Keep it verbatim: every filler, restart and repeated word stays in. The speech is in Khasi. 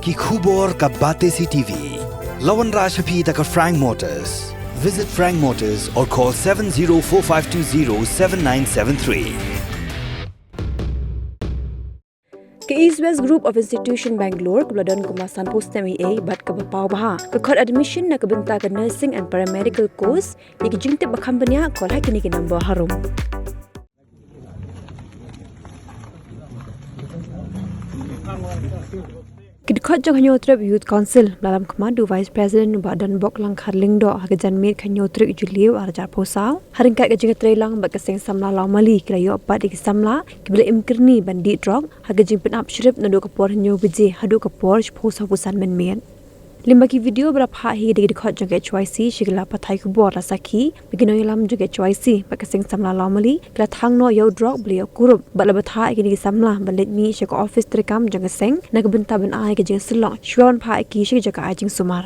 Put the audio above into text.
Ki khubor ka Batesi TV. La wanrah sha phi da ka Frank Motors. Visit Frank Motors or call seven zero four five two zero seven nine seven three. Ka East West Group of Institution Bangalore, kaba la don kumba sanphew snem eiei bad kaba paw bha ka khot admission na ka bynta ka nursing and paramedical course, ïa ki jingtip ba kham bniah call ha kine ki number harum. Ki dkhot jong ka Hynñiewtrep Youth Council ba la lam khmat da u Vice President u Bah Donbok Langkhar Lyngdoh ha ka janmiet ka Hynñiewtrep Jylliew arhajar arphew saw, ha ryngkat ka jingïatreilang bad ka Seng Samla Lawmali, ki la ïoh pat ïa ki samla kiba la im kyrni ban dih drok ha ka jingpynap shrip naduh ka por hynñiew baje haduh ka por shiphew sawphew san mynmiet. Lyngba ki video ba la phah hi da ki dkhot jong ka H Y C sha ki lad pathai khubor la sakhi ba ki nongïalam jong ka H Y C bad ka Seng Samla Lawmali ki la thang noh ïa u drok ba la ïoh kurup bad la bthah ïa kine ki samla ban leit mih sha ka ophis treikam jong ka seng na ka bynta ban ai ka jingsyllok shuwa ban phah ïa ki sha ki jaka ai jingsumar.